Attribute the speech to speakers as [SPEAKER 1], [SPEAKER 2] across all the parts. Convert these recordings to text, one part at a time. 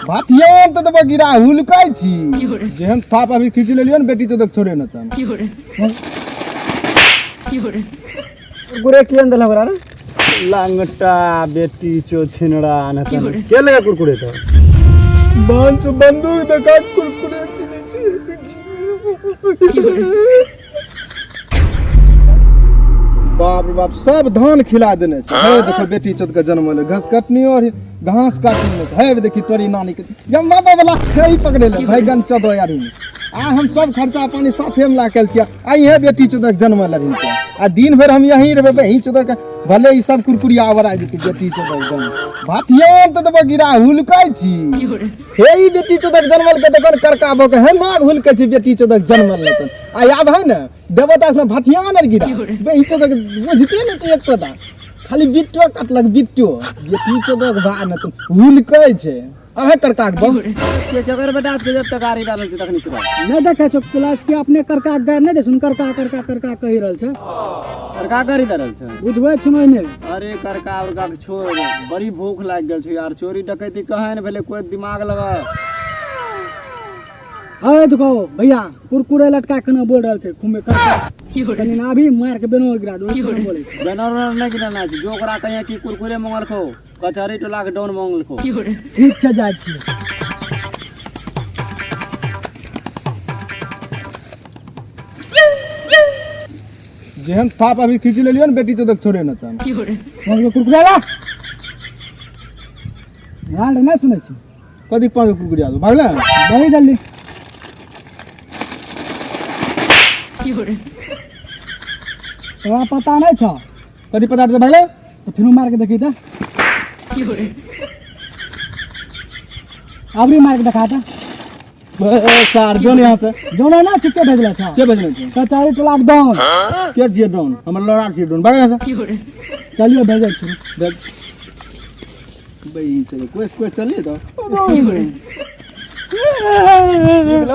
[SPEAKER 1] भातियान तऽ देबऽ गिरा हुलकै छी। जेहन थाप अभी खींच लेलियो ने बेटी चोदक छोड़े न तन।
[SPEAKER 2] कुरकुरे किया देलक ओकरा रे? लंगटा बेटी चो छिनरा न तन के लेगा कुरकुरे तो?
[SPEAKER 1] बांच बंदूक देखा कुरकुरे छिनै छी। बाप रे बाप, सब धान खिला देने छै। हे देखो बेटी चोद के जन्म होले, घास कटनी और घास काटनी छै। हे देखी तोरी नानी के यम बाबा वाला हे पकड़े ले भैगन चोदो यार। आ हम सब खर्चा पानी साथे में ला के छियै। आ इहे बेटी चोदक जन्म लगिन के आ दिन भरि हम यहीं रहबै। बही चोदक भले ई सब कुरकुरिया आवरा जेतै। बेटी चोदक जन्म भातियान तऽ देबऽ गिरा हुलकै छी। हे ई बेटी चोदक जन्मल के देखो ने करका भऽ के हे नाग हुलकै छी। बेटी चोदक जन्मल लेतन आ आब है ने देवता ने भथियान आर गिरा बही चोदक बुझते ने छै एको दा। खाली बिट्टो कटलक बिट्टो बेटी चोदक भा ने तऽ हुलकै छै। अहे करका के बहु
[SPEAKER 2] के केकर बेटा के जब तक गाड़ी डालल छै तखनी से
[SPEAKER 3] नहीं देखे छो क्लास के अपने करका के गारि नहीं दे सुन करका करका करका कहि रहल छै।
[SPEAKER 2] करका गाड़ी डालल छै
[SPEAKER 3] बुझबै छुनै ने।
[SPEAKER 2] अरे करका उरका के छोड़, बड़ी भूख लागि गेल छै यार। चोरी डकैती कहे ने भेलै, कोई दिमाग लगा।
[SPEAKER 3] अरे देखो भैया कुरकुरे लटका केना बोल रहल छै खूबे करका कनी ना अभी मार के बेनो गिरा दो केना बोलै छै।
[SPEAKER 2] बेनर उनर नहीं गिराना छै। जो ओकरा कहिया कि कुरकुरे मंगलखो, कचहरी टोला के डॉन मंगलखो।
[SPEAKER 3] ठीक छै जाइ छियै।
[SPEAKER 1] जेहन थाप अभी खींच लेलियो ने बेटी चोदक छोड़े न तन।
[SPEAKER 3] पाँच गो कुरकुरा ला यार, नहीं सुनै छी।
[SPEAKER 1] कथी 5 गो कुरकुरिया दो भागले
[SPEAKER 3] दही जल्दी। तोरा पता नहीं छौ?
[SPEAKER 1] कथी पता छै? भागले
[SPEAKER 3] तो फिर मार के देखी तऽ अबरी मार के देखा तऽ।
[SPEAKER 1] सार जोन यहाँ से
[SPEAKER 3] जोन ना चिक्के भेजले छौ।
[SPEAKER 1] के भेजले छौ?
[SPEAKER 3] कचहरी टोला के डॉन।
[SPEAKER 1] के छियै डॉन? हमर लड़ा छियै डॉन, भाग यहाँ से।
[SPEAKER 3] चलियो भेजै छी।
[SPEAKER 1] भेज बई चलो कोई कोई चलिए तो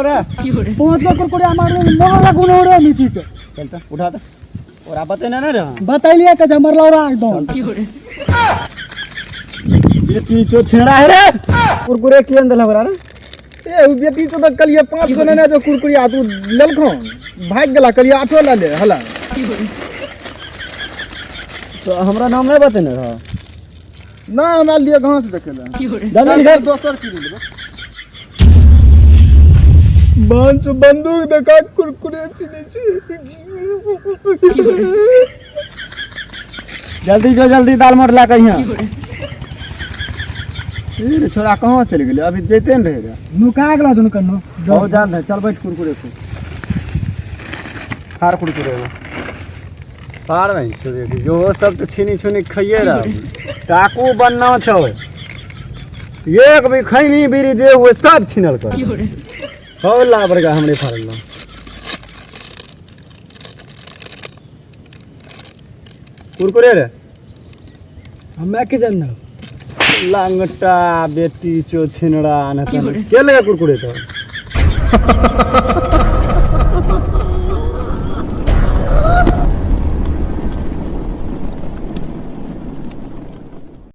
[SPEAKER 2] रे
[SPEAKER 3] 5 गो कुरकुरिया मारले मरला गुनो रे मिठी के।
[SPEAKER 2] चल त उठा त ओरा बतेने ने रे।
[SPEAKER 3] बतैलिए के जे मरला ओरा एकदम
[SPEAKER 2] बेटी चो छेड़ा है रे। कुरकुरे किया देलक ओकरा रे?
[SPEAKER 1] ए उ बेटी चोदक कलिए 5 गो नेने जो कुरकुरिया तू लेलखो भाग गेला। कलिए 8 ले ले हला।
[SPEAKER 2] तो हमरा नाम नहीं बतेने रह
[SPEAKER 1] ना। हमरा लिए घास देखे ला
[SPEAKER 2] जल्दी घर
[SPEAKER 1] दोसर की लेबै। बांच बंदूक देखा कुरकुरे छिनै छी।
[SPEAKER 2] जल्दी जो जल्दी दाल मोट ला के यहाँ। ई रे छोरा कहाँ चलि गेलै? अभी जैते ने रहे रे।
[SPEAKER 3] नुका गेलो दुनू कन्नो।
[SPEAKER 2] बहुत जान रहे। चल बैठ कुरकुरे को फाड़ कुरकुरे में फाड़ नहीं छोड़े जो सब तो छीनी छुनी खाइए रहा। टाकू बनना छौ एक भी खैनी बीड़ी जे हुए सब छीनल कर हो ला बड़का हमरे फाड़ल। कुरकुरे रे
[SPEAKER 3] हमे की जानना?
[SPEAKER 2] लंगटा बेटी चो छिनरा न तन के लेगा कुरकुरे तो?